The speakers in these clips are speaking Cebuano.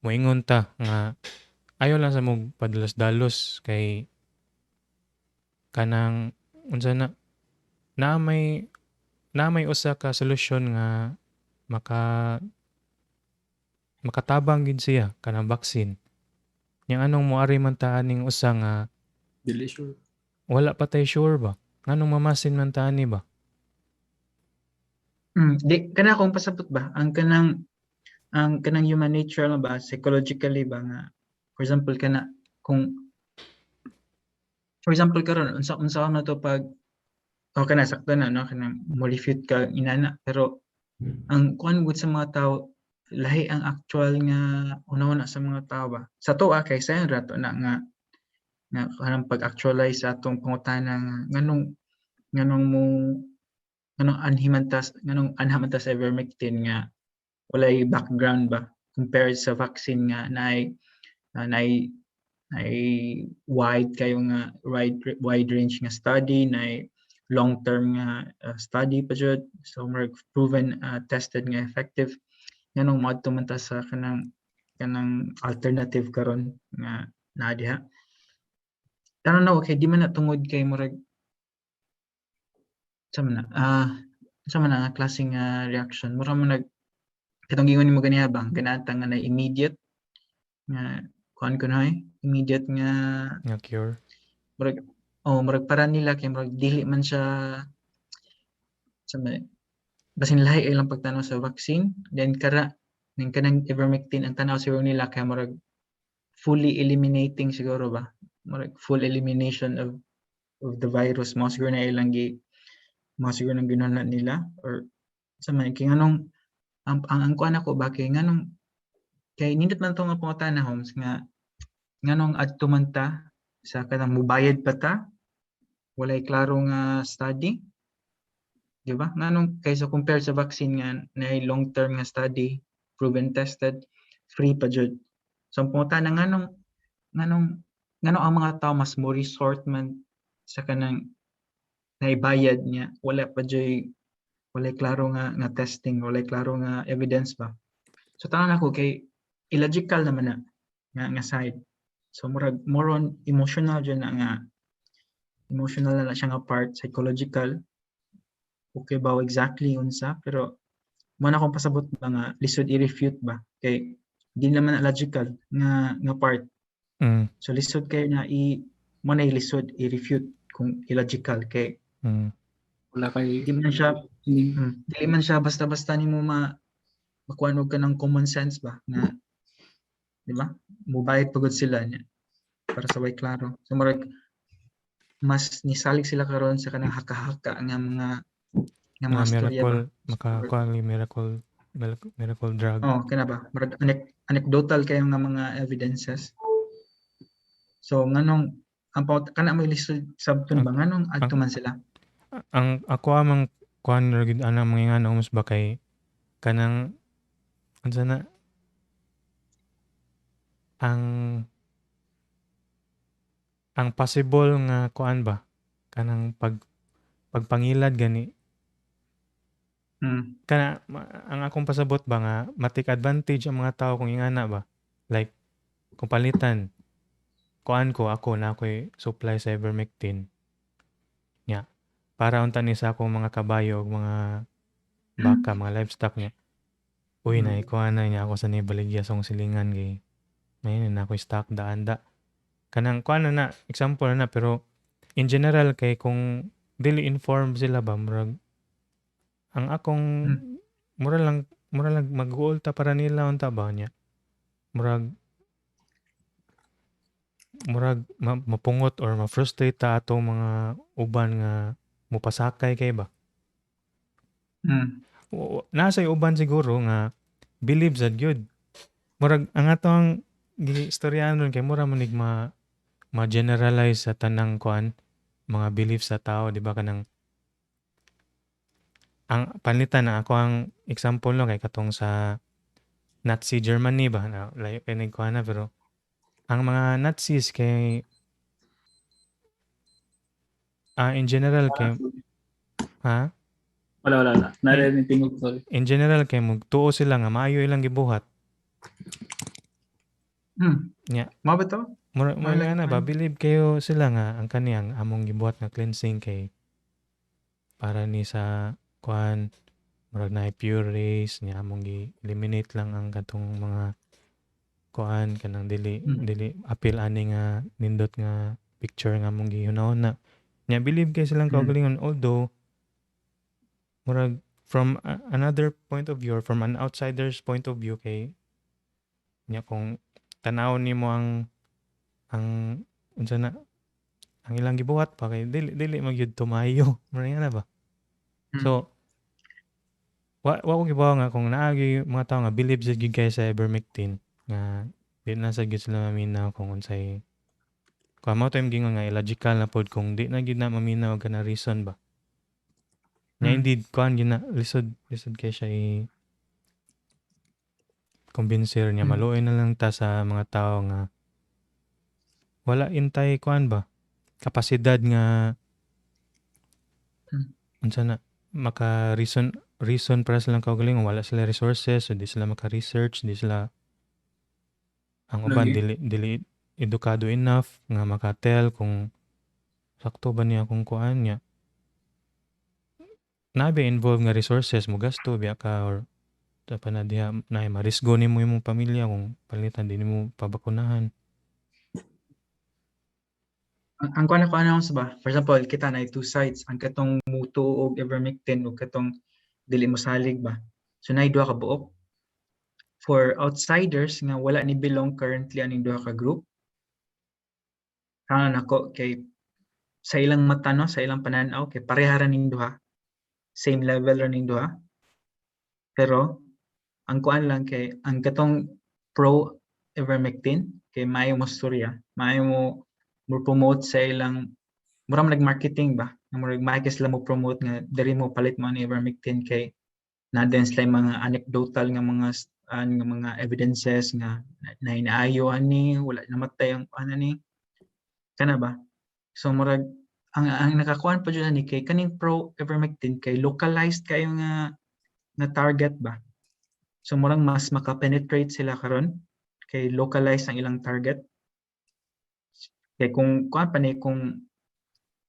Moingon ta nga ayaw lang sa mog padalos-dalos kay kanang unsa na naa may usa ka solusyon nga makatabang gid siya, kanang vaccine. Nya anong moari man ta aning usa nga Dili sure. wala pa tay sure ba? Nganong mamasin man ta ani ba? Di kana akong pasabot ba, ang kanang human nature lang ba, psychologically ba, nga for example kana kung for example karon unsa unsa man to pag o kana sakto na, no, kanang mo refute ka inana, pero ang kuan gud sa mga tao, lahi ang actual nga una-una sa mga tao ba sa tuwa kay sayon ra to na nga nga kanang pag-actualize sa atong pangutana nga nganong mo nganong anha man ta sa ivermectin nga walay background ba compared sa vaccine nga naay naay naay wide kayo nga wide wide range nga study, naay long term nga study pa jud, so murag proven, tested nga effective. Nganong moadto man ta sa kanang kanang alternative karon nga naa diha? Tan-aw na kay di man na tungod kay murag sa man na sa man na nga klase nga reaction, mura man nag katong giingon nimo ganiha ba, ganahan ta nga na immediate nga kuan kunoy, immediate nga nga cure. Murag, oh, murag para nila kay murag dili man siya sa may basin lahi ilang pagtan-aw sa vaccine, then kara then kanang ivermectin, ang tan-aw siguro nila kay murag fully eliminating siguro ba, murag full elimination of the virus mo siguro na ilang gi mo siguro nang ginuna nila or sa man kay nganong ang kuan ako ba kay nganong kay nindot man to nga pangutana, Holmes, nga nganong adto man ta sa kanang mubayad pa ta, walay klaro nga study, di ba? Nganong kaysa compare sa vaccine nga naay long term nga study, proven, tested, free pa jud? So ang pangutana, nganong ang mga tao mas mo resort man sa kanang naibayad niya, wala pa juy walay klaro nga nga testing, walay klaro nga evidence ba? So tanan ako kay illogical naman na nga nga side. So murag more on emotional jud na nga emotional na siya nga part, psychological. Okay ba exactly unsa, pero mo na akong pasabot ba nga lisod i-refute ba kay di naman na logical nga nga part. So lisod kay na i mo na lisod i-refute kung illogical kay Wala kay di man siya dili man siya basta-basta nimo ma makuan og kanang common sense ba nga, di ba, mubayad pagod sila niya para sa way klaro. So murag mas nisalig sila karon sa kanang haka-haka nga mga Mga storya miracle ba. Makakuha ang miracle miracle, miracle drug. Oh, kana ba? Murag anecdotal kayo nga mga evidences. So nganong ang kana may lisod sabton ba nganong adto man sila? Ang ako amang kuan ra gid ana mga nga mas ba kay kanang unsa na ang possible nga kuan ba, kanang pagpangilad gani. Kana ang akong pasabot ba nga ma-take advantage ang mga tao kung ingana ba, like kung palitan kuan ko, ako na ako'y supply sa ivermectin nya para unta ni sa akong mga kabayo ug mga baka, mga livestock niya, uy, na ikuha na niya ako sa ni baligya sa akong silingan kay may na ako'y stock daan da, kanang kuan na na example na. Pero in general kay kung dili informed sila ba, murag ang akong mura lang mag-guol ta para nila unta ba niya, murag mapungot or ma-frustrate ta atong mga uban nga mopasakay kay ba. Nasa uban siguro nga believe sad gyud. Murag ang atong giistoryahan ron kay mura man nig ma ma-generalize sa tanang kuan, mga belief sa tao, di ba, kanang ang panlitan na ako ang example, no, kay katong sa Nazi Germany ba na layo kay nagkuan na, pero ang mga Nazis kay in general kay ha. Wala, wala, wala. Narinig tingog, sorry. In general kay magtuo sila nga maayo ilang gibuhat. Nya. Mao ba to? Mura More mura like na ba kuan. Believe kayo sila nga ang kaniyang among gibuhat nga cleansing kay para ni sa kuan, murag naay pure race niya, among gi-eliminate lang ang katong mga kuan kanang dili dili appeal ani nga nindot nga picture nga among gihunahuna nya. Believe kay silang kaugalingon, although murag from another point of view or from an outsider's point of view, kay nya kung tan-awon nimo ang unsa na ang ilang gibuhat pa, kay dili dili man gyud tumayo, mura na ba. So wa ko kibaw nga kung naa gyud mga tawo nga believe sad gyud kay sa ivermectin nga di na sad gyud sila maminaw kung unsay kuan. Mao to yung giingon nga illogical na pod kung di na gyud na maminaw og kana reason ba nya. Indeed, kuan gyud na, lisod lisod kay siya i kumbinser niya. Maluoy na lang ta sa mga tao nga wala intay kuan ba, kapasidad nga unsa na, maka reason reason para silang kaugalingon. Wala sila resources, so di sila maka-research, di sila, ang uban Lagi. Dili dili edukado enough nga maka-tell kung sakto ba niya kung kuan niya. Naa ba involved nga resources mo, gasto biya ka or sa pa na diha na marisgo nimo imong pamilya kung palitan di nimo pabakunahan. Ang kuan ako announce ba? For example, kita na two sides, ang katong mutuo og ivermectin ug katong dili mo salig ba. So naay duha ka buok. For outsiders nga wala ni belong currently aning duha ka group, karon nako kay sa ilang mata, no, sa ilang pananaw, kay pareha ra ning duha. Same level ra ning duha. Pero ang kuan lang kay ang katong pro ivermectin kay maayo mo storya, maayo mo promote sa ilang, mura man nag-marketing ba, nga murag maayo sila mo promote nga diri mo palit mo ani ivermectin kay na din sila yung mga anecdotal nga mga nga mga evidences nga na inaayo ani, wala namatay ang ano ni kana ba. So murag ang nakakuan pa jud ani kay kaning pro ivermectin kay localized kayo nga nga target ba. So murang mas maka-penetrate sila karon kay localized ang ilang target. Kay kung kuan pa ni, kung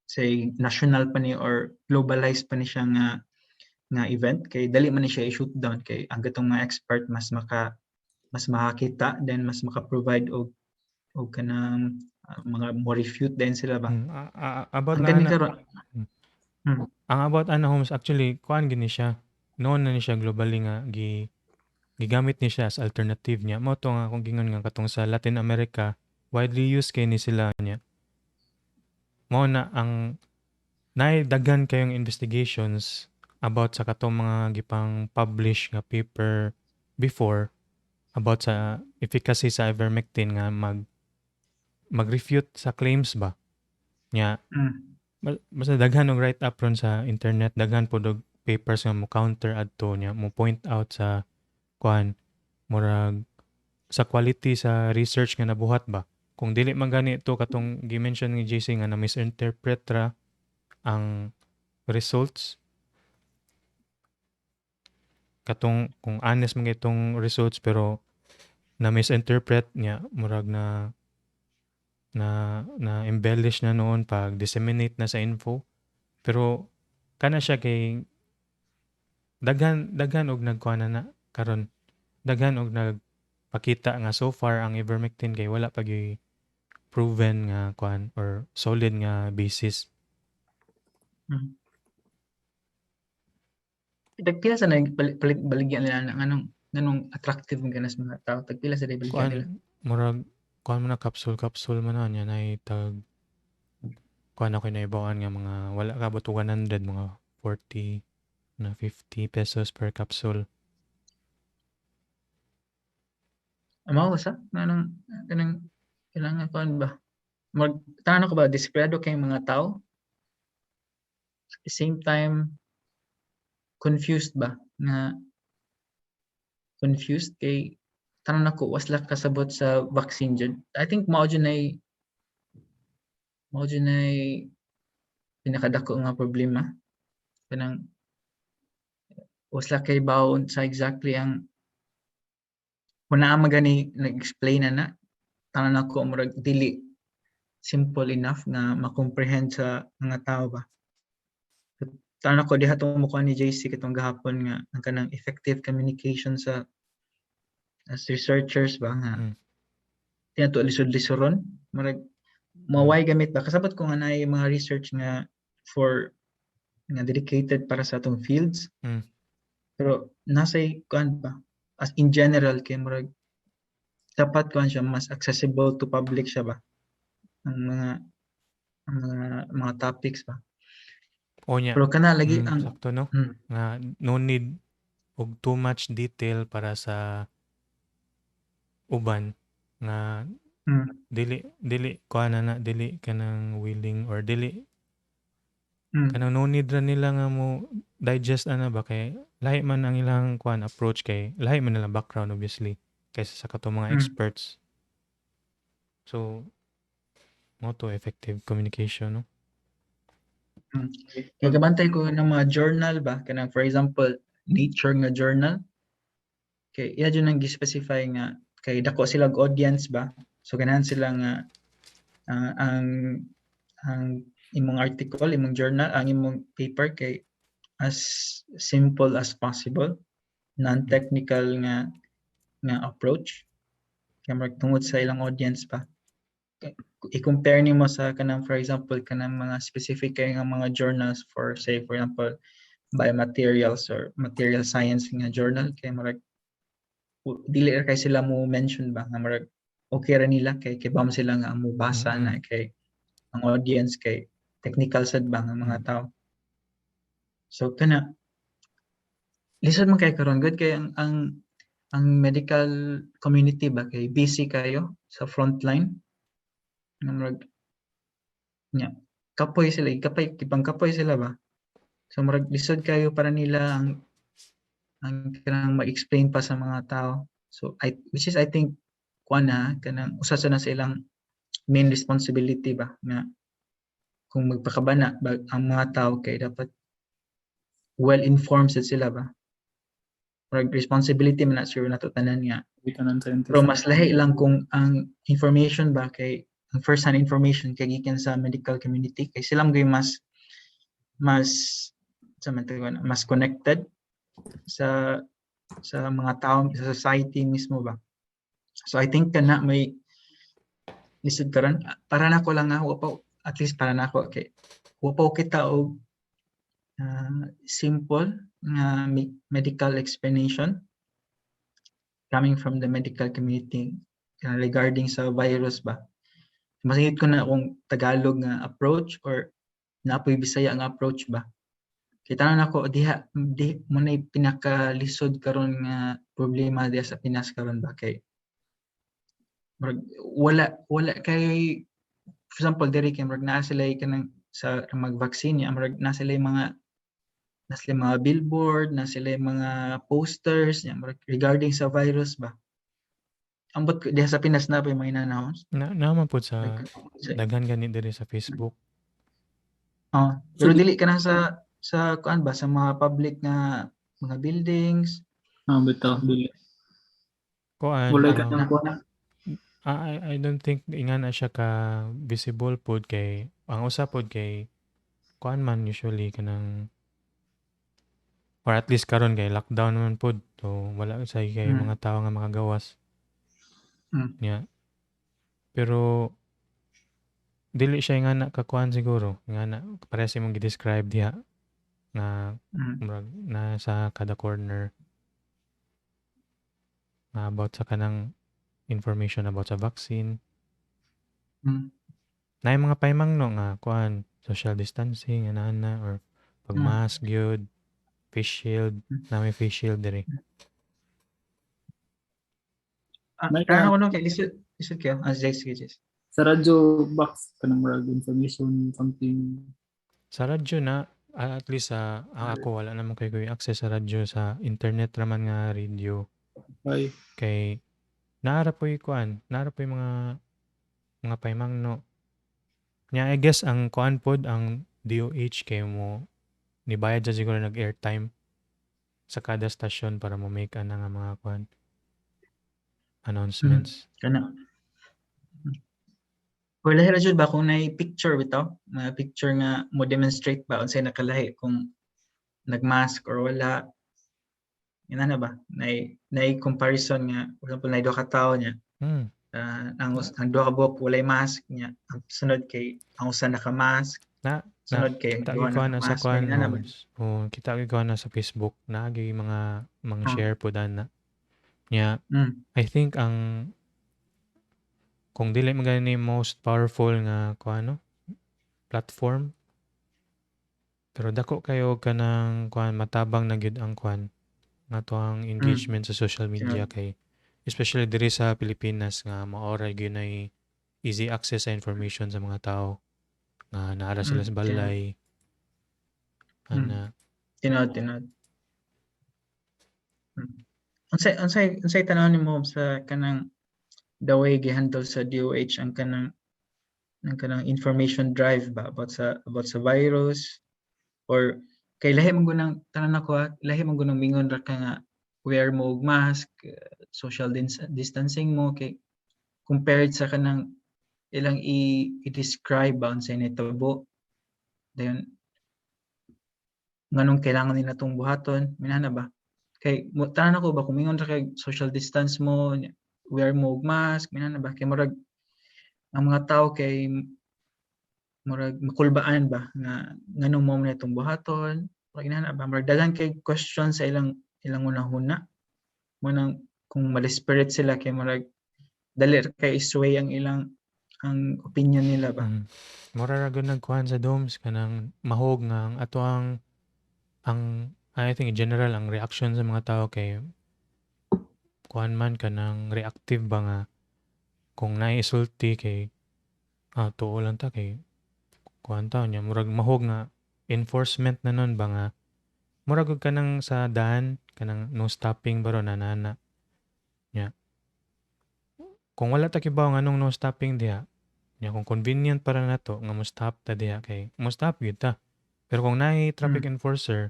say national pa ni or globalized pa ni siya nga nga event, kay dali man ni siya i-shoot down kay ang katong mga expert mas makakita, then mas maka-provide og kanang mga mo refute din sila ba. About Ang na kani ana karon Ang about ana, Holmes, actually kuan gini siya, known na ni siya globally nga gigamit ni siya as alternative niya. Mao to nga akong gingon nga katong sa Latin America widely used kay ni sila niya. Mao na ang naay daghan kayong investigations about sa katong mga gipang publish nga paper before about sa efficacy sa ivermectin nga mag-refute sa claims ba nya. Basta daghan og write up ron sa internet, daghan pod og papers nga mo counter adto niya, mo point out sa kuan, murag sa quality sa research nga nabuhat ba. Kung dili man gani to katong gi-mention ni JC nga na misinterpret ra ang results, katong kung honest man itong results pero na misinterpret niya, murag na embellish na noon pag disseminate na sa info. Pero kana siya kay daghan daghan og nagkuan na karon, daghan og nagpakita nga so far ang ivermectin kay wala pa gyuy proven nga kuan or solid nga basis. Tagpila sa nag palit baligya nila na nganong attractive man sa mga tao? Tagpila sa baligya Kuan nila? Murag kuan man na, capsule capsule man na niya, nay tag kuan ako naibawan nga mga wala ka abot 100, mga 40 na 50 pesos per capsule. Amaw sa nganong kanang kailangan kuan ba? Mag tanong ko ba, desperado kay mga tao? At the same time confused ba, nga confused kay tanong nako wasla kasabot sa vaccine jud. I think mao jud nay pinakadako nga problema, kanang wasla kay baon sa exactly ang kung naa man gani nag-explain na na. Tanan ako murag dili simple enough nga ma-comprehend sa mga tao ba. Tanan ako diha tong mukuha ni JC katong gahapon nga ang kanang effective communication sa as researchers ba nga mm. Lisod-lisoron, murag maway gamit ba. Kasabot ko nga naay mga research nga for nga dedicated para sa atong fields. Pero nasay kuan ba, as in general, kay murag dapat kuan siya, mas accessible to public siya ba, ang mga topics ba. O nya. Pero kana lagi ang Sakto, no? Nga no need og too much detail para sa uban nga dili dili kuan na na dili kanang willing or dili kanang no need ra nila nga mo digest ana ba, kay lahi man ang ilang kuan approach, kay lahi man nila background obviously kaysa sa katong mga experts. So mao to effective communication, no? Kay kabantay ko ng mga journal ba, kanang for example Nature nga journal, kay iya jud nang gi-specify nga kay dako sila og audience ba, so ganahan sila nga ang imong article, imong journal, ang imong paper kay as simple as possible, non-technical nga nga approach, kay murag tungod sa ilang audience pa. I-compare nimo sa kanang for example kanang mga specific kay nga mga journals for, say for example, biomaterials or material science nga journal, kay murag dili ra kay sila mo mention ba nga murag okay ra nila kay kay ba mo sila nga mo basa na kay ang audience kay technical sad ba nga mga tao. So kana lisod man kay karon gud, kay ang medical community ba kay busy kayo sa frontline nga murag nya kapoy sila, kapay gipang kapoy sila ba. So murag lisod kayo para nila ang kanang ma-explain pa sa mga tao. So I which is I think kuan na kanang usa sa na sa ilang main responsibility ba nga kung magpakabana ba ang mga tao kay dapat well informed sad sila ba. Murag responsibility man na sure nato tanan nga Tanan scientist. Pero mas lahi lang kung ang information ba kay ang first hand information kay gikan sa medical community, kay sila man mas mas sa man tawag na, mas connected sa mga tao sa society mismo ba. So I think kana may lisod karon para nako lang nga wa pa, at least para nako, kay wa pa kita og simple nga medical explanation coming from the medical community regarding sa virus ba. Masingit ko na kung Tagalog nga approach or naapoy Bisaya nga approach ba. Kay tanan nako diha di mo na pinakalisod karon nga problema diha sa Pinas karon ba, kay murag wala wala kay, for example, diri kay murag naa sila kanang sa mag-vaccine niya, murag naa sila mga billboard, naa sila mga posters niya murag regarding sa virus ba. Ambot ko diha sa Pinas na pa yung mga ina-announce. Na naman pud sa Like, daghan gani diri sa Facebook. Oh, pero dili ka na sa kuan ba, sa mga public nga mga buildings. Ah, bitaw, dili. Kuan Wala ka ng kuan. I don't think ingana siya ka visible pod, kay ang usa pod kay kuan man usually kanang or at least karon kay lockdown man pod, so wala say kay mga tao nga makagawas. Yeah. Pero dili siya ingana ka kuan siguro, ingana parehas imong gi-describe diha nga murag na sa kada corner nga about sa kanang information about sa vaccine. Naay mga paimangno nga kuan, social distancing ana-ana or pag-mask gyud, face shield, naa may face shield diri. Ah, May kaya ako no kay lisod lisod kayo. Ah, sige, sige, sige. Sa radyo box kanang murag information something. Sa radyo na at least sa ako wala naman kay koy access sa radyo, sa internet raman nga radio. Ay. Kay naara poy kuan, naara poy mga paimangno. Nya I guess ang kuan pod, ang DOH kay mo nibayad sa siguro nag airtime sa kada stasyon para mo make ana nga mga kuan announcements. Kana. Or lahi ra jud ba kung nay picture bitaw, mga picture nga mo demonstrate ba unsay nakalahi kung nagmask or wala. Inana ba? Nay comparison nga, for example, nay duha ka tawo niya. Ang duha ka buok walay mask niya. Ang sunod kay ang usa naka-mask. Na Sunod kay ang kita duha gyud ko na sa naka-mask. kuan, Inana ba? Holmes. Oh, kita gyud ko na sa Facebook naagi mga share pod ana. Nya I think ang kung dili man gani most powerful nga kuan, no, platform, pero dako kayo kanang kuan, matabang na gyud ang kuan nga to ang engagement sa social media kay especially diri sa Pilipinas nga mao ra gyud nay easy access sa information sa mga tao nga naa ra sila sa balay ana. Tinuod, tinuod. Unsay tan-aw nimo sa kanang the way gihandle sa DOH ang kanang information drive ba about sa virus? Or kay lahi man gunang tanan ako ha, lahi man gunang mingon ra ka nga wear mo og mask, social distancing mo, kay compared sa kanang ilang i-describe ba unsay nitabo, dayon nganong kailangan nila tong buhaton, minana ba? Kay mo tanan ako ba, kung mingon ra kay social distance mo, wear mo og mask, minana ba, kay murag ang mga tao kay murag makulbaan ba nga nganong mao man itong buhaton, murag inana ba, murag daghan kay question sa ilang hunahuna mo. Nang kung ma-desperate sila kay murag dali ra kay sway ang ilang ang opinion nila ba. Mura ra gyud nagkuhan sa domes kanang mahog nga ang ato ang I think in general ang reaction sa mga tao kay kuan man, kanang reactive ba nga kung naay isulti kay tuo lang ta kay kuan ta nya, murag mahog nga enforcement na nun ba nga murag og kanang sa daan, kanang no stopping ba ron anana nya. Kung wala ta kibaw nganong no stopping diha nya, kung convenient para nato nga mo stop ta diha kay mo stop gyud ta, pero kung naay traffic enforcer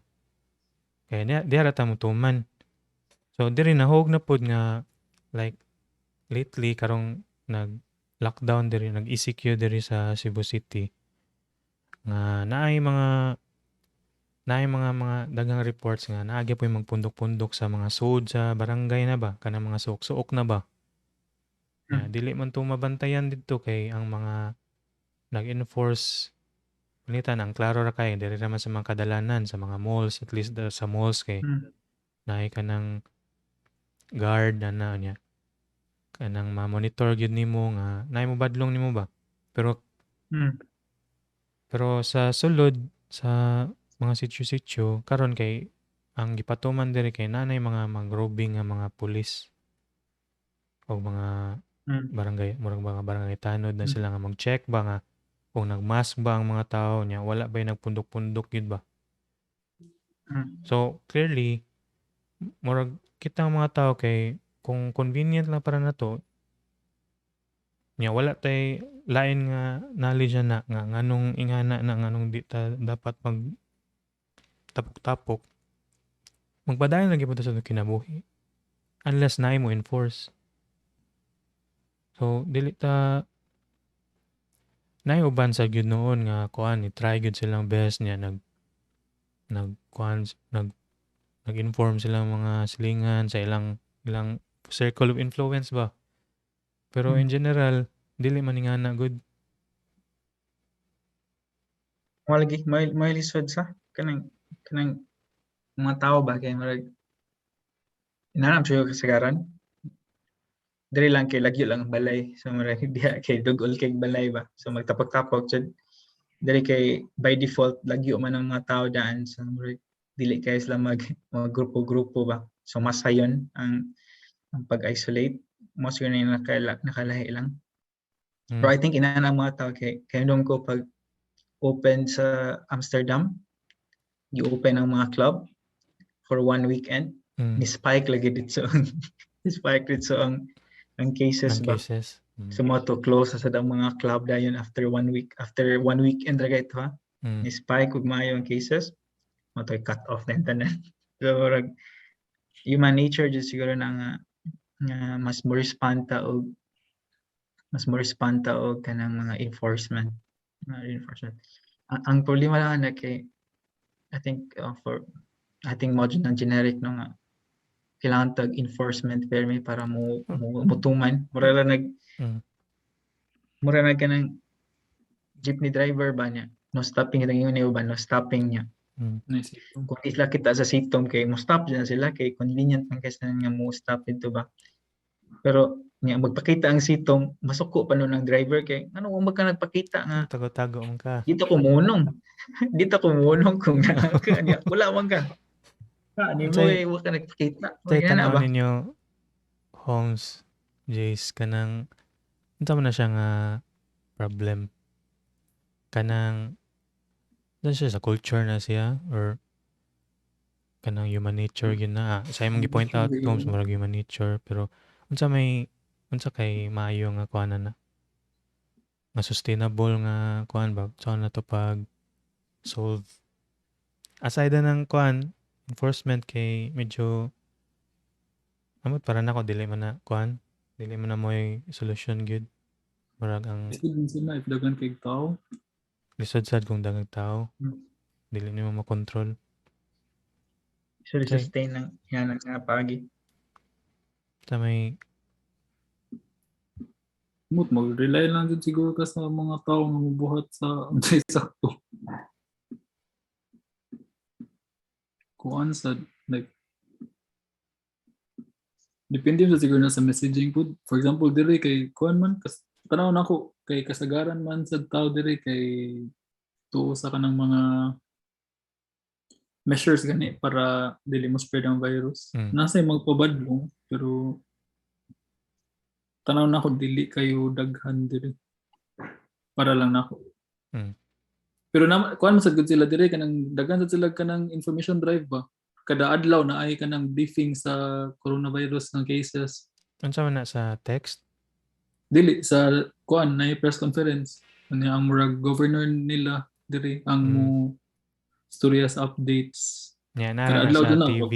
kay diha ra ta motuman. So diri nahog na pod nga like lately karong nag lockdown diri, nag ECQ diri sa Cebu City, nga naay mga daghang reports nga naa gyud poy magpundok-pundok sa mga sud sa barangay na ba, kanang mga suok-suok na ba. Ya, dili man to mabantayan didto kay ang mga nag-enforce panitan ang klaro ra kay diri ra man sa mga kadalanan sa mga malls, at least sa malls kay naay kanang guard ana niya, kanang ma-monitor gyud nimo nga naay mobadlong nimo ba, pero pero sa sulod sa mga sityo-sityo karon kay ang gipatuman diri kay naa nay mga mag-roving nga mga pulis o mga barangay, murag mga barangay tanod na sila nga mag-check ba nga kung nagmask ba ang mga tao niya, wala ba yung nagpundok-pundok gyud ba. So clearly murag kita ang mga tao kay kung convenient lang para nato nya, wala tay lain nga knowledge na nga nganong ingana na, nganong di ta dapat mag tapok-tapok, magpadayon lagi po ta sa kinabuhi unless naay mo enforce. So dili ta naay uban sa gyud noon nga kuan, ni try gyud silang best niya, nag nag kuan, nag-inform silang mga silingan sa ilang ilang circle of influence ba, pero in general dili man ingana gud. Mao lagi may lisod sa kanang mga tao ba kay murag inaram siya kasagaran. Diri lang kay lagyo lang ang balay. So murag diha kay dugol kay balay ba. So magtapok-tapok jud. Diri kay by default lagyo man ang mga tao daan, so murag dili kay sila mag mga grupo-grupo ba. So mas sayon ang pag-isolate. Mo siguro na nakalahi lang. Pero I think inana ang mga tao kay nung ko pag open sa Amsterdam, gi-open ang mga club for one weekend. Ni spike lagi dito ni spike dito ang cases Ang ba. Cases. So mo to close sa ang mga club dayon after one week, after one weekend ra ito ha. Ni spike ug maayo ang cases, mo to cut off na tanan. So murag human nature jud siguro na nga mas mo respond ta og Mas mo respond ta og kanang mga enforcement, mga reinforcement. Ang problema lang na kay I think for I think mo ng generic no nga kailangan tag enforcement permi para mo mutuman. Mura ra nag mura na kanang jeepney driver ba niya. No stopping itang ingon niyo ba, no stopping niya. Nice. Kung di sila kita sa sitom kay mo stop dyan sila kay convenient man kasi nga mo stop dito ba. Pero niya magpakita ang sitom, masuko pa nun ang driver kay ano kung magka nagpakita nga Tago-tago man ka. Dito ko munong. Dito ko munong kung naa ka niya. Wala man ka. Ah, ni mo Say- eh, wa ka nagpakita. Tay Mga na tanaw ba? ninyo, Holmes, Jace, kanang unsa man na siya nga problem, kanang dan siya sa culture na siya or kanang human nature gyud na, ah, sa imong gi-point out, Holmes, murag human nature, pero unsa may unsa kay maayo nga kuan na nga sustainable nga kuan ba sa na to pag solve aside na ng kuan enforcement kay medyo amot para nako dili man na kuan, dili man na mo'y solusyon gyud, murag ang Lisod din sila if daghan kay tao. Lisod sad kung daghang tao, dili nimo makontrol. So, sustain ng yan nga pagi. Sa may Mut mag-rely lang jud siguro ka sa mga tao nga mobuhat sa unsay sakto. Kuan sa like depende sa siguro na sa messaging pud. For example, diri kay kuan man kas tanaw nako kay kasagaran man sa tao diri kay tuo sa kanang mga measures gani para dili mo spread ang virus. Nasa magpabadlong pero tanaw nako dili kayo daghan diri. Para lang nako. Pero na kuan man sad gud sila diri kanang daghan sad sila kanang information drive ba. Kada adlaw na ay kanang briefing sa coronavirus ng cases. Unsa man na sa text? Dili sa kuan na press conference. Unya ang murag governor nila diri ang mo storya sa updates. Nya Kada na adlaw sa dun na, TV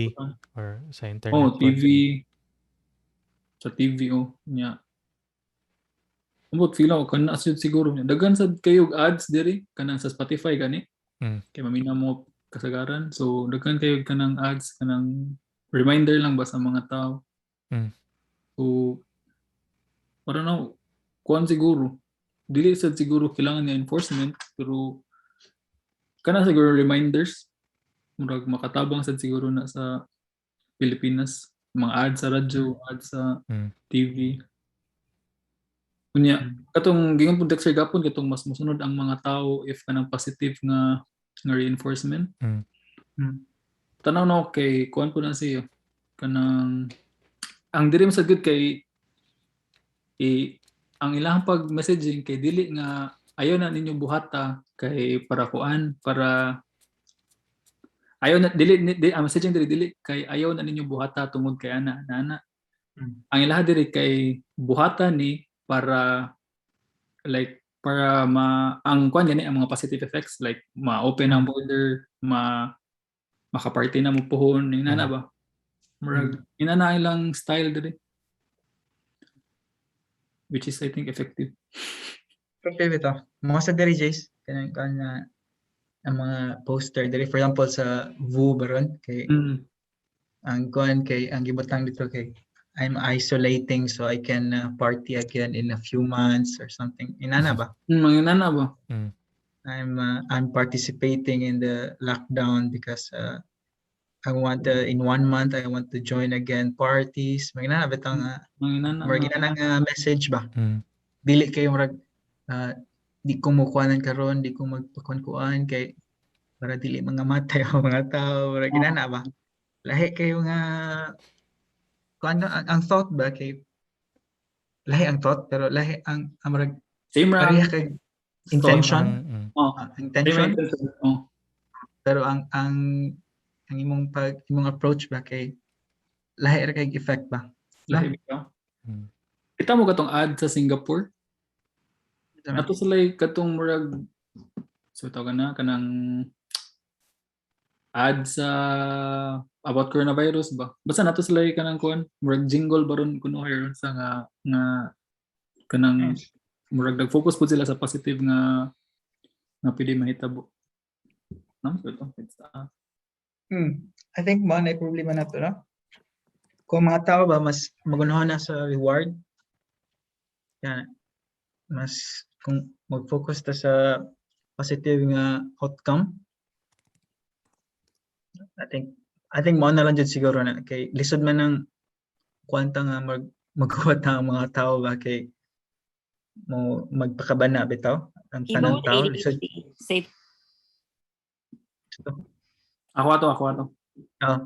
or sa internet. Oh, pod. TV. Sa TV oh nya. Ambot feel ako kana sad siguro niya. Daghan sad kayo og ads diri kanang sa Spotify gani. Kay mamina mo kasagaran. So daghan kayo kanang ads kanang reminder lang ba sa mga tao. So para na kuan siguro. Dili sad siguro kailangan nga enforcement pero kana siguro reminders murag makatabang sad siguro na sa Pilipinas mga ads sa radyo, ads sa TV. Unya, katong gingon pud Dexter gapon katong mas mosunod ang mga tao if kanang positive nga nga reinforcement. Tanaw na ako kay kuan po na siya kanang ang diri man sad gud kay ang ilang pag messaging kay dili nga ayaw na ninyo buhata kay para kuan para ayaw na dili di, ang messaging diri dili kay ayaw na ninyo buhata tungod kay ana ana ana. Ang ilaha diri kay buhata ni para like para ma ang kuan gani ang mga positive effects like ma-open ang border, ma makaparty na mo puhon inana ba. Murag inana ilang style diri. Which is I think effective. Effective ito. Mga sa diri Jace, kanang kan na ang mga poster diri for example sa VU baron kay ang kuan kay ang gibutang dito kay I'm isolating so I can party again in a few months or something. Inana ba? Mga inana ba? I'm participating in the lockdown because I want in 1 month I want to join again parties. Mga inana bitong Mga inana murag nga. inana nga message ba? Dili kayo murag di ko mokuanan karon, di ko magpakuan-kuan kay para dili mga matay ang mga tao, murag inana ba? Lahi kayo nga kuan ang thought ba kay lahi ang thought pero lahi ang murag Same ra pareha kay intention. Oh, Intention. Same intention. Oh. Pero ang imong pag imong approach ba kay lahi ra kay effect ba? Lahi ba? Kita mo katong ad sa Singapore? Tama. Ato sila katong murag so tawag na kanang ad sa about coronavirus ba? Basta nato sila kanang kuan, murag jingle baron kuno ron sa nga nga Kanang murag nag-focus pud sila sa positive nga nga pwede mahitabo. No, so ito, it's I think mao na problema nato, no? Kung mga tao ba mas magunahan na sa reward, yan, mas kung mag-focus ta sa positive nga outcome, I think mao na lang jud siguro na kay lisod man ang kwanta nga maghuwat ang mga tao ba kay mo magpakabana bitaw ang People tanang with tao lisod. ADHD say Ako ato, ako ato. Oh,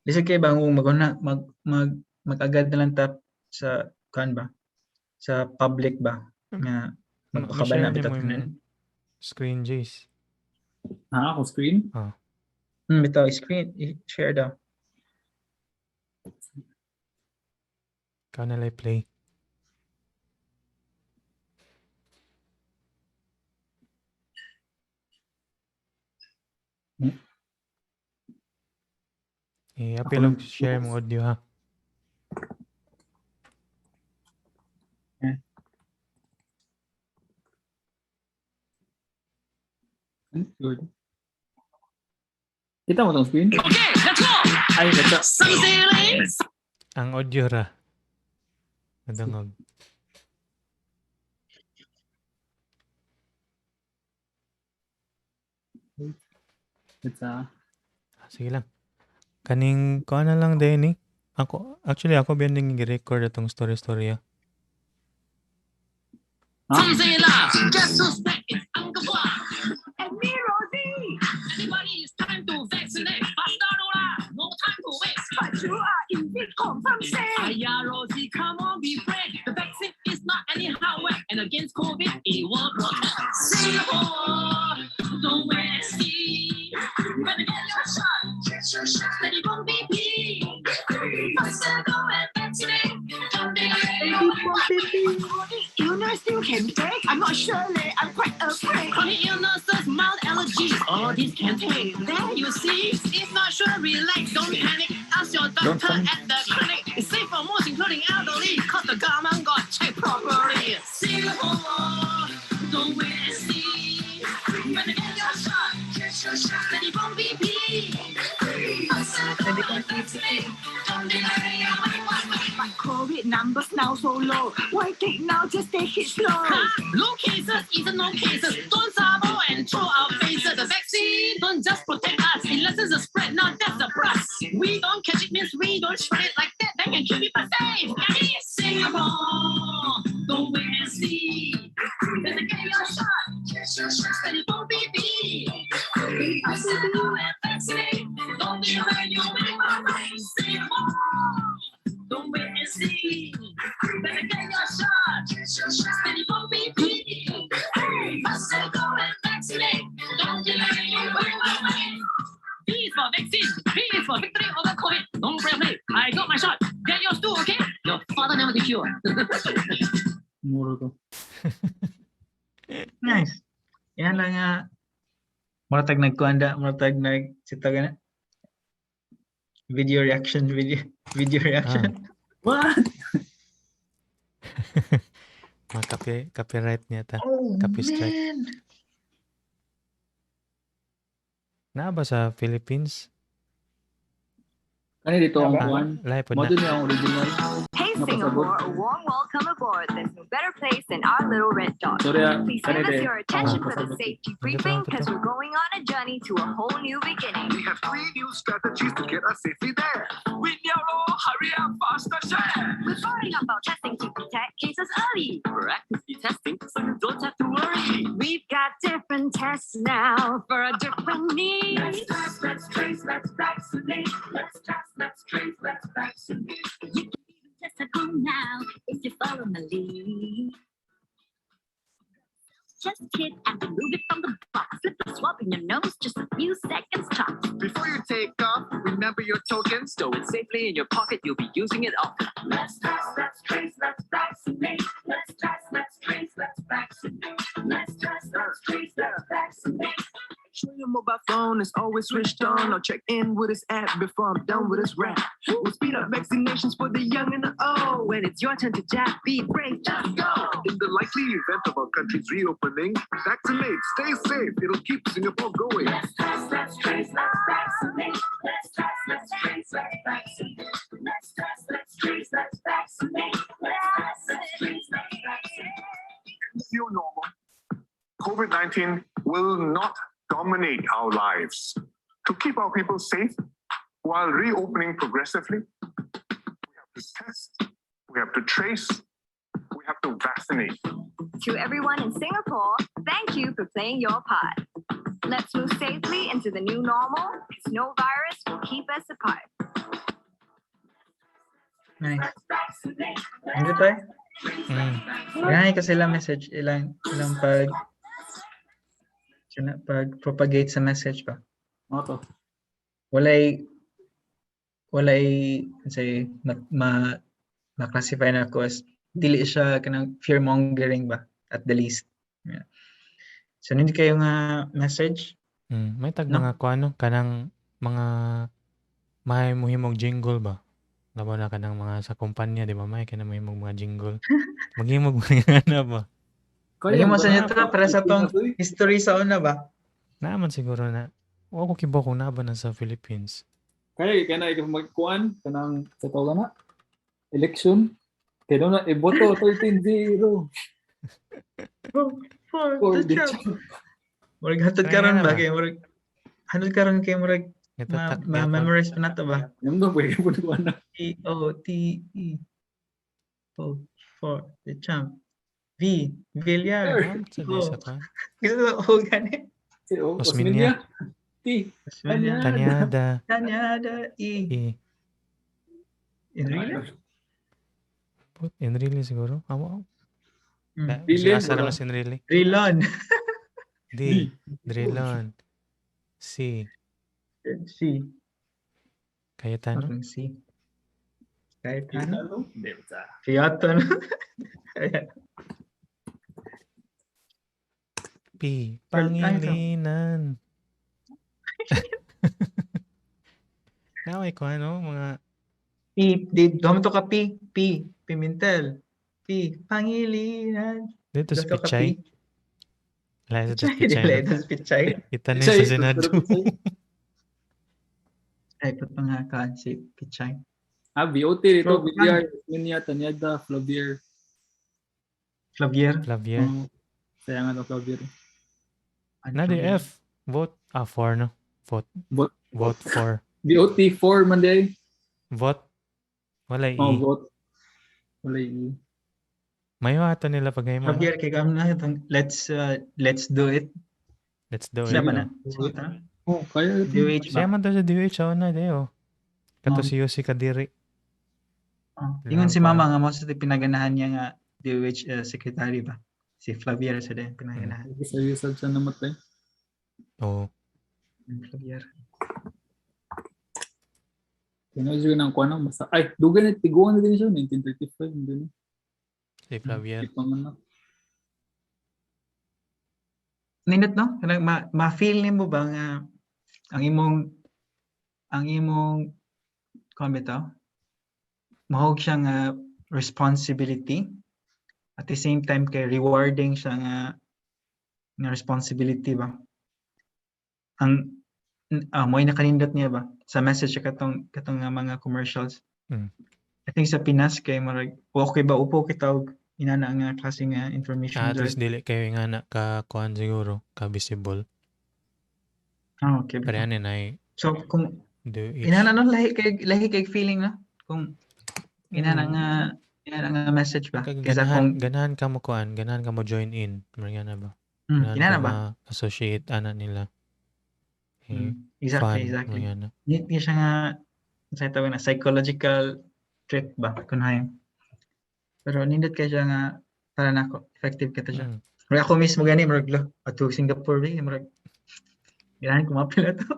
lisod kay ba kung maguna mag mag mag-agad na lang ta sa kuan ba sa public ba nga magpakabana Ma-share bitaw nimo tanan. imong screen, Jace. Ha, ako screen. Bitaw screen i-share daw. Ikaw na lang play. Eh, Ako apil og lang. share mong audio ha. Eh. Good. Kita mo tong screen? Okay, let's go. Ay, kita. Some sailing, Ang audio ra. Nadungog. It's Sige lang. Kaning kuan na lang din ni. Ako actually ako ba ning gi-record atong story story. Ha? some say la. Guess who's back? It's Uncle Hua. And me, Rosie. Everybody, it's time to vaccinate. Faster, Lola. No time to waste. But you are indeed confirmed safe. Aya, Rosie, come on, be brave. The vaccine is not anyhow wet, and against COVID, it will protect. Singapore, don't wait and see. Better get your shot. Get your shot. Steady from BP. Faster, go and vaccinate. Don't delay. Chronic illness still can take. I'm not sure, leh. I'm quite afraid. Chronic illnesses, mild allergies, all these can take. There you see, if not sure, relax, don't panic. Ask your Don't doctor panic. at the clinic. It's safe for most, including elderly, 'cause the government got checked properly. Singapore, don't wait and see. Better get your shot. Get your shot. Steady from BP. Faster, go and vaccinate. Don't delay. Wait, wait, wait. But COVID numbers now so low. Why take now? Just take it slow. Huh? Low cases isn't no cases. Don't sabo and throw our faces. The vaccine don't just protect us. It lessens the spread. Now that's the plus. We don't catch it means we don't spread it like that. Then can keep people safe. Got it? Singapore, don't wait and see. Better get your shot. Get your shot. Steady for BP. Faster go and vaccinate. Don't be afraid. You wait for Singapore. Don't wait and see. Better get your shot. Get your shot. Steady for BP. Faster go and vaccinate. Don't delay. Wait, wait, wait. V is for vaccine. V is for victory over COVID. Don't play play. I got my shot. Get yours too, okay? Your father never teach you. Muro to. Nice. Yan lang nga. Mura tag nagkuanda, mura tag nag sita na. Video reaction, video reaction. What? Mga copyright niya ta. Oh, Copy strike. man. Naa ba sa Philippines? Kani dito ang Naa ba? kuan. Lahi pod Mo na. din ang original. Hey Napasabot. Singapore, a warm welcome aboard. There's no better place than our little red dot. Sorry ah, Please kani give us de. your attention Ah, for the pasabot. safety Hindi briefing pa because ito. we're going on a journey to a whole new beginning. We have three new strategies to get us safely there. Win hurry up, faster share. We're firing up our testing to detect cases early. We're actively testing, so you don't have to worry. We've got different tests now for our different needs. test, let's trace, let's vaccinate. Let's test, let's trace, let's vaccinate. You can even test at home now if you follow my lead. Just kit and remove it from the box. Slip the swab in your nose, just a few seconds tops. Before you take off, remember your tokens. Stow it safely in your pocket, you'll be using it often. Let's test, let's trace, let's vaccinate. Let's test, let's trace, let's vaccinate. Let's test, let's trace, let's vaccinate. Show your mobile phone. phone is always switched on. I'll check in with his app before I'm done with his rap. We'll speed up vaccinations for the young and the old. When it's your turn to jab, be brave, just go. In the likely event of our country's reopening, vaccinate, stay safe. It'll keep Singapore going. Let's test, let's trace, let's vaccinate. Let's test, let's trace, let's vaccinate. Let's test, let's trace, let's vaccinate. Let's test, let's trace, let's vaccinate. New normal. COVID-19 will not dominate our lives. To keep our people safe while reopening progressively, we have to test, we have to trace, we have to vaccinate. To everyone in Singapore, thank you for playing your part. Let's move safely into the new normal, because no virus will keep us apart. Nice. Let's vaccinate. Ano tayo? Ganahan ko sila message ilang ilang pag sila pag propagate sa message ba. Ano to? Walay walay say ma ma-classify na ako as dili siya kanang fear mongering ba at the least. Yeah. So hindi kayo nga message. May tag No? mga kuano kanang mga may muhimog jingle ba? Labo na kanang mga sa kumpanya, di ba? May kanang muhimog mga jingle. Maghimog mga ana ba? Lagi mo sa ba inyo to, para sa tong Uy, history sa una ba? Naaman siguro na. Wa ko kibaw kung naa ba na sa Philippines. Kaya kaya na ikaw magkuan kanang sa tawag na election. Kaya na iboto 13-0. For For the the champ. champ. Murag hatod Kaya karon na ba ba? kay murag hatod karon kay murag ma, Gatatak ma memorize pa nato ba? Namdo pwede po kuan na. E O T E O for the champ. V Villar. Sa di sa kuan. Gusto ko O gani. Si O Osminia. Osminia. T. Osmeña. Tanyada. Tanyada E. E. Enrile? Put Enrile siguro. Amo. Drilon, Asa wala. naman si Enrile. Drilon. D. Drilon. C. C. Cayetano. Parang C. Cayetano. Ano? Delta. Fiato. No? Ayan. P. Well, tayo. Pangilinan. Naway ko ano, mga P. Di, dom to ka P. P. Pimentel. P. Pangilinan. dito sa Dom to ka Pichay. P. Lahi sa Pichay. Pichay. Dili, no? ito sa Pichay. Itanim sa Pichay, Senado. pero Pichay. Ay, ba't pa nga ka si Pichay? Ah, VOT dito. So, Villar, Osminia, Tanyada, Flavier. Flavier. Flavier. Oh, sayang ano, Flavier. Ano, Na di Flavier? F. Vote. Ah, for no. Vote. Vote. Vote for. VOT 4 man di ay. Vote. Wala E. Oh, vote. Wala E. Mayo ato nila pag mo. Flavier, kay kami na itong let's do it. Let's do it. Sila ba na? no? Sila ta? Oh, kaya ito. DOH ba? Siya man to sa DOH oh, na di oh. Kato Oh. si Yossi Kadiri. Oh. Ingon si mama nga mo sa pinaganahan niya nga DOH secretary ba? Si Flavier sa din pinaganahan. Seryoso siya namatay. Oo. Flavier. Kaya siya ng kuwan basta. Ay, dugay na tiguan na din siya 1935 hindi na. Si Flavier. Di pa man na. Nindot no? Kanang ma ma-feel nimo ba nga ang imong kuan bitaw? Mahog siya nga responsibility at the same time kay rewarding siya nga nga responsibility ba? Ang mo'y nakanindot niya ba sa message siya katong katong nga mga commercials. I think sa Pinas kay murag okay ba upo kita og inana nga klase nga information Ah, at dyan. least dili kayo nga na ka kuan siguro, ka visible. Ah, okay. Pero yan ay So kung DOH. inana no lahi kay feeling no kung inana nga message ba Kag kaysa ganahan, kung ganahan ka mo kuan, ganahan ka mo join in. Mura na ba? Inana ka ba? ma-associate ana nila. Eh, Exactly, fun, exactly. mura na. Di siya nga sa tawag na psychological trick ba kunhay. Pero nindot kay siya nga para nako effective kita siya. Murag ako mismo gani murag lo ato Singapore ba murag ganahan ko mapila to.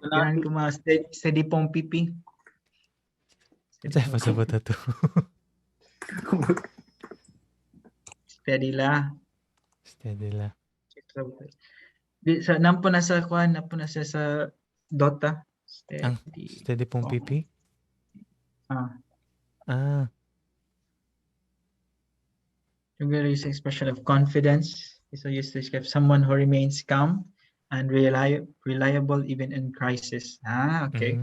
Ganahan ko ma steady, steady pong pipi. Sa pasabot ato. Steady la. Steady la. Di, sa nampo na sa kuan, nampo na siya sa Dota. Ang Steady. steady pong Oo. pipi? Ah. Ah, Regular use expression of confidence is used to describe someone who remains calm and reliable even in crisis. Ah, okay.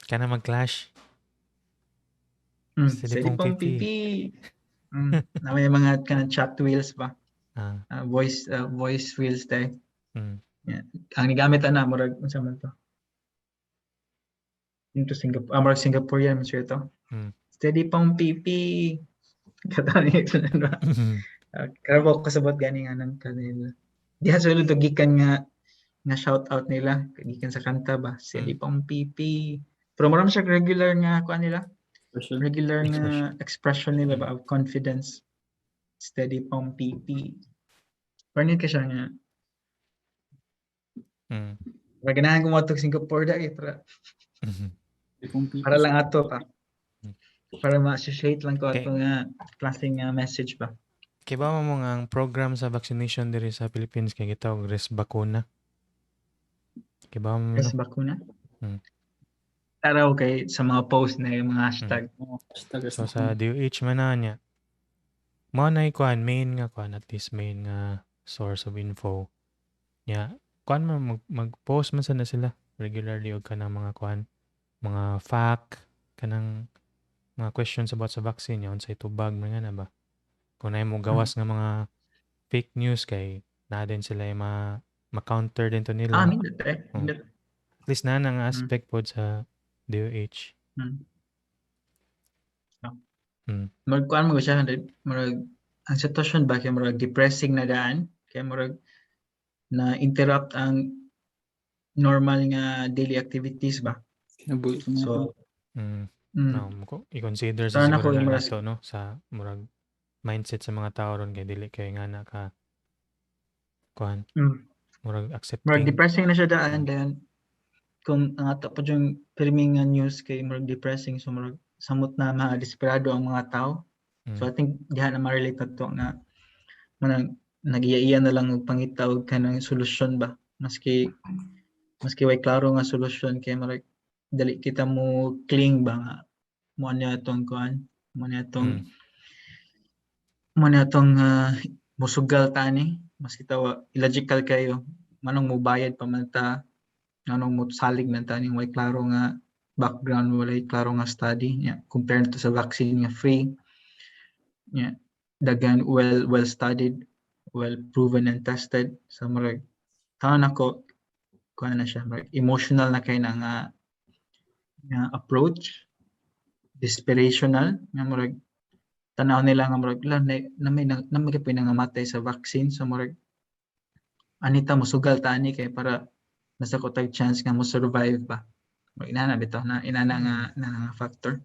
Kana mag-clash. Steady Steady pong pong pipi. pipi. Na may mga kanang chat wheels ba? Ah. Voice wheels tayo. Yeah. Ang nigamit ana murag unsa man to? Into Singapore, murag Singaporean man siya ito. Steady pong pipi. Katani ito na ba? Karabo ko kasabot gani nga nang kanila. Diha sa to gikan nga nga shout out nila gikan sa kanta ba. Steady pong pipi. Pero murag siya regular nga kuan nila. Expression. Regular nga Expression. expression nila ba of confidence. Steady pong pipi. Parnit ka siya nga. Para ganahan ko mo Singapore da eh, para Steady pong pipi. para lang ato pa. Para ma-associate lang ko Okay. ato nga klase nga message ba. Kay ba mo nga ang program sa vaccination diri sa Philippines kay gitawag res bakuna? Kay ba mo Res no? bakuna? Mm. Tara okay sa mga post na yung mga hashtag. Oh, hashtag res So sa bakuna. DOH man na niya. Mao na kuan main nga kuan, at least main nga source of info. Nya kuan man mag-post man sana sila regularly og kanang mga kuan, mga fact, kanang mga questions about sa vaccine nya unsay tubag mga na ba. Kung naay mo gawas nga mga fake news kay naa din sila yung ma-counter din to nila. Ah, nindot eh. Oh. Nindot. At least na nga aspect pod sa DOH. Murag kuan mo siya, murag ang sitwasyon ba kay murag depressing na daan, kay murag na interrupt ang normal nga daily activities ba. Kinabuhi sa mga So, tao. No, mo i-consider sa Sana siguro ko na yung maras- nato, no, sa murag mindset sa mga tao ron kay dili kay nga na ka kuan murag Murag accepting. depressing na siya daan, then kung ang ato pa yung pirmi nga news kay murag depressing, so murag samot na ma-desperado ang mga tao. So I think diha na ma-relate na to nga manang nagiya-iya na lang og pangita og kanang solusyon ba, maski way klaro nga solusyon kay murag dali kita mo cling ba nga mo niya atong kuan, mo niya atong mo niya atong musugal tani maski tawa illogical kayo, manong mo bayad pa man ta, manong mo salig man ta ning way klaro nga background, walay klaro nga study nya compare to sa vaccine nga free nya daghan well studied, well proven and tested. So murag taon ako kuan na siya, murag emotional na kay na nga nga approach, desperational nga murag tanaw nila nga murag la na, na may na, na may kapoy nangamatay sa vaccine, so murag anita mosugal ta ani kay para nasa ko tag chance nga mo survive ba. Murag inana bitaw na inana nga na nga factor.